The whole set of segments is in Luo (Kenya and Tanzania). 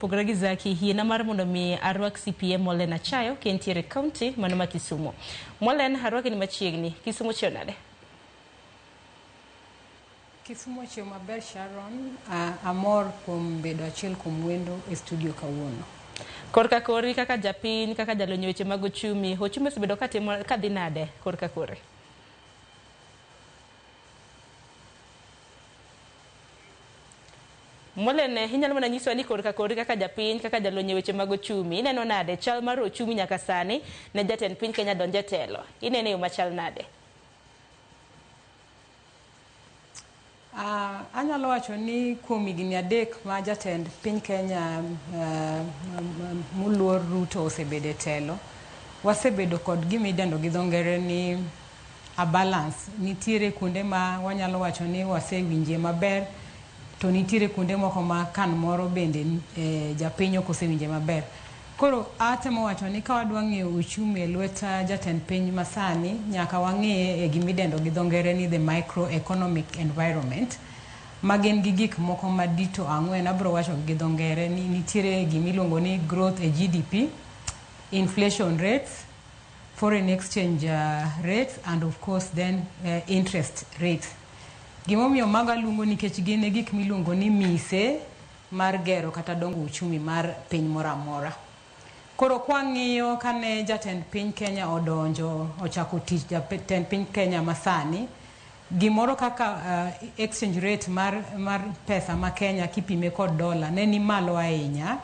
Pogora gi Zaki, yiena mar mondo mi arwak CPA Mollen Achayo ka entiere e kaunti mano ma Kisumu. Mollen, arwaki ni machiegni. Kisumu chiew nade? Kisumu ochiew maber Sharon, amor kuom bedo achiel kuom wendo e studio kawuono. Korka kori kaka japiny, kaka jalony e weche mag ochumi, ochumi osebedo katimo kadhi nade korka kori? Mollen, inyalo mana nyisowa ni korka kori kaka japiny, kaka jalony e weche mag ochumi, ineno nade chal mar ochumi nyaka sani ne jatend piny Kenya donjo e telo? Inene e yo machal nade? Anyalo wacho ni kuom higni 3 ma jatend piny Kenya moluor Ruto osebedo e telo, wasebedo kod gima idendo gi dho ngere ni a balance. Nitiere kuonde ma wanyalo wacho ni wasewinje maber, to nitiere kuonde moko ma kan moro bende japiny ok osewinje maber. Koro atemo wacho ni ka wadwa ng'iyo uchumi e lwet jatend piny masani, nyaka wang'iye e gima idendo gi dho ngere ni the microeconomic environment, ma gin gi gik moko madito 4, abiro wacho gi dho ngere ni nitiere gima iluongo ni growth e GDP, inflation rates, foreign exchange rates, and of course then interest rates. Gimomiyo mago aluongo nikech gin e gik miluongo ni mise mar gero kata dongo uchumi mar piny moro amora. Koro kwang'iyo kane jatend piny Kenya odonjo ochako tich, jatend piny Kenya masani, gimoro kaka exchange rate mar pesa ma Kenya kipime kod dola ne ni malo ahinya.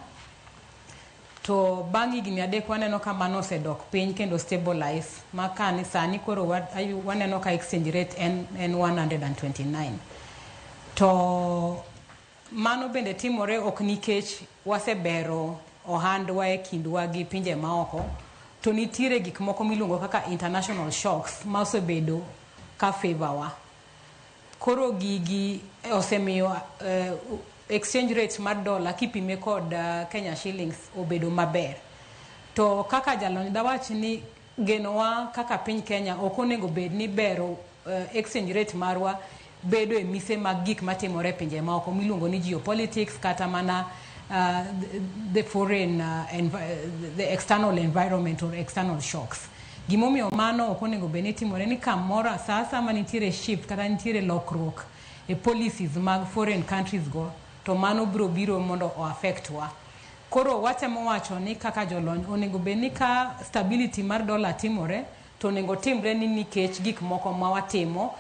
To bang' higni 3 waneno ka mano osedok piny kendo stabilize, ma kani sani koro waneno ka exchange rate en 129. To mano bende timore ok nikech wasebero ohandwa e kindwa gi pinje maoko, to nitiere gik moko miluongo kaka international shocks ma osebedo ka favor wa. Koro gigi osemiyo exchange rate mar dola kipime kod Kenya shillings obedo maber. To kaka jalony dawach ni genowa kaka piny Kenya ok onego bed ni bero exchange rate marwa bedo e mise mag gik matimore e pinje maoko miluongo ni geopolitics kata mana the foreign the external environment or external shocks. Gimomiyo mano ok onego bed ni timore ni kamoro sa ma nitiere shift kata nitiere lokruok e policies mag foreign countries go, to mano biro biro mondo o affect wa. Koro watemo wacho ni kaka jolony onego bed ni ka stability mar dollar timore, to onego timre ni nikech gik moko ma watimo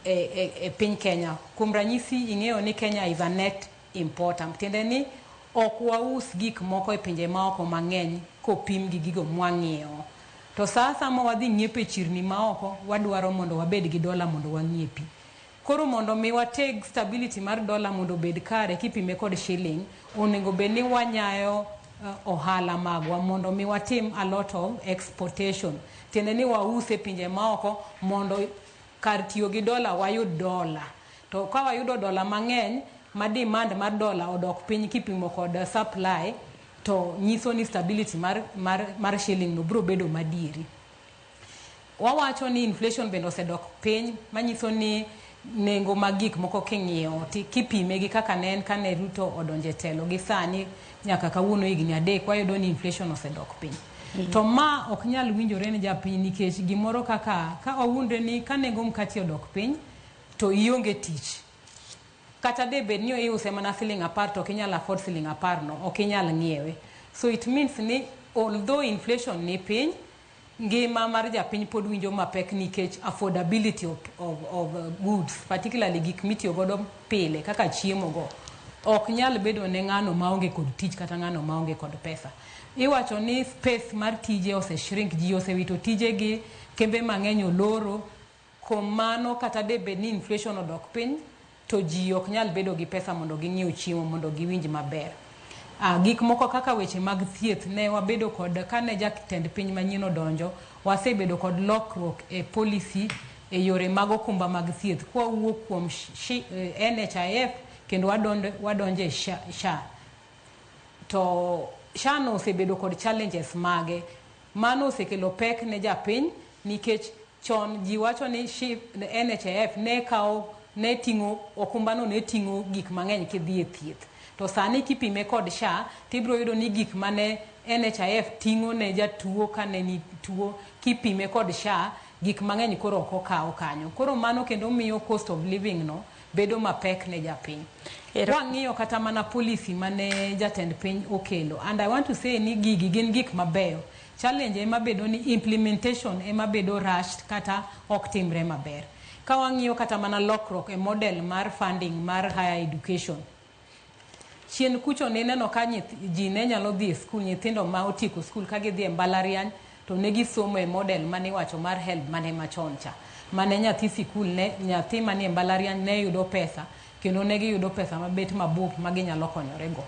e piny Kenya. Kuom ranyisi, ing'eyo ni Kenya is a net importer. Tiende ni ok waus gik moko e pinje maoko mang'eny kopim gi gigo mwang'iewo. To sa ma wadhi ng'iepo e chirni maoko, wadwaro mondo wabed gi dola mondo wang'iepi. Koro mondo mi wateg stability mar dola mondo obed kare kipime kod shilling, onego bed ni wanyayo ohala magwa mondo mi watim a lot of exportation. Tiende ni wause pinje maoko mondo kar tiyo gi dola wayud dola. To ka wayudo dola mang'eny, ma demand mar dola odok piny kipimo kod supply, to nyiso ni stability mar shilling no biro bedo madieri. Wawacho ni inflation bende osedok piny, manyiso ni nengo mag gik moko king'iyo kipime gi kaka ne en kane Ruto odonjo e telo gi sani nyaka kawuono higni 3, wayudo ni inflation osedok piny. To ma ok nyal winjore ne japiny nikech gimoro kaka ka wawuondre ni ka nengo mkati odok piny to ionge tich. Kata de bed ni iuse mana siling 10 to ok inyal afford siling 10 no, ok inyal ng'iewe. So it means ni although inflation ni piny, ngima mar japiny pod winjo mapek nikech affordability of goods, particularly gik mitiyo godo pile kaka chiemo go, ok nyal bedo ne ng'ano maonge kod tich kata ng'ano maonge kod pesa. Iwacho ni space mar tije ose shrink, ji osewito tijegi, kembe mang'eny oloro. Kuom mano kata de bed ni inflation odok piny, to ji ok nyal bedo gi pesa mondo ging'iew chiemo mondo giwinj maber. Gik moko kaka weche mag thieth ne wabedo kod kane jatend piny manyien odonjo, wasebedo kod lokruok e policy e yore mag okumba mag thieth kwawuok kuom NHIF kendo wadonjo e SHA. To SHA no osebedo kod challenges mage. Mano osekelo pek ne japiny nikech chon ji wacho ni NHIF ne kawo ne ting'o okumba no ne ting'o gik mang'eny kidhi e thieth. To sani kipime kod SHA, tibiro yudo ni gik mane NHIF ting'o ne jatuo kane ni tuo, kipime kod SHA, gik mang'eny koro ok okaw kanyo. Koro mano kendo miyo cost of living no bedo mapek ne japiny. Wang'iyo kata mana policy mane jatend piny okelo, and I want to say ni gigi gin gik mabeyo. Challenge ema bedo ni implementation ema bedo rushed kata ok timre maber. Ka wang'iyo kata mana lokruok e model mar funding mar higher education, chien kucho nineno ka ji ne nyalo dhi e skul, nyithindo ma otieko skul ka gidhi e mbalariany to ne gisomo e model mane iwacho mar HELB mane machon cha, mane nyathi sikul ne nyathi manie mbalariany ne yudo pesa kendo ne giyudo pesa mabet mabup ma ginyalo konyore go.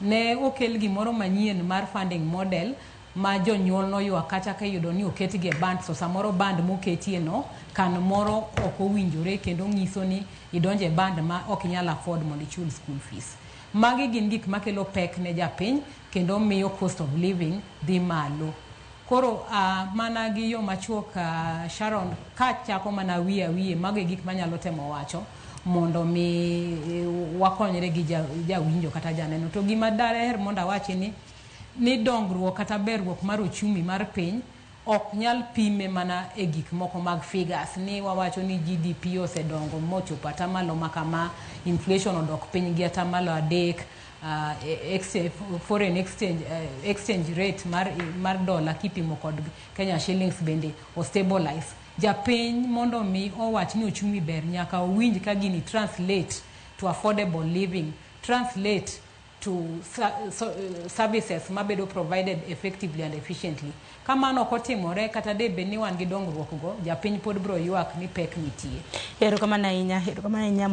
Ne okel gimoro manyien mar funding model ma jonyuol noywak kata ka iyudo ni oketgi e band, to samoro band moketie no kan moro ok owinjore kendo nyiso ni idonjo e band ma ok inyal afford mondo ichul school fees. Magi gin gik makelo pek ne japiny kendo miyo cost of living dhi malo. Koro mana gi yo machuok, Sharon, kachako mana wiye wiye, mago e gik manyalo temo wacho mondo mi wakonyre gi jawinjo kata janeno. To gima daher mondo awachi ni dongruok kata berruok mar ochumi mar piny ok nyal pime mana e gik moko mag figures ni wawacho ni GDP osedongo mochopo atamalo ma kama, inflation odok piny gi atamalo 3, foreign exchange rate mar dollar kipimo kod Kenya shillings bende o stabilize. Japiny mondo mi owach ni ochumi ber nyaka owinj ka gini translate to affordable living, translate to services mabedo provided effectively and efficiently. Kamano ok otimore, kata de bed ni wan gi dongruok go, japiny pod biro ywak ni pek nitie. Erokamano ahinya, erokamano ahinya.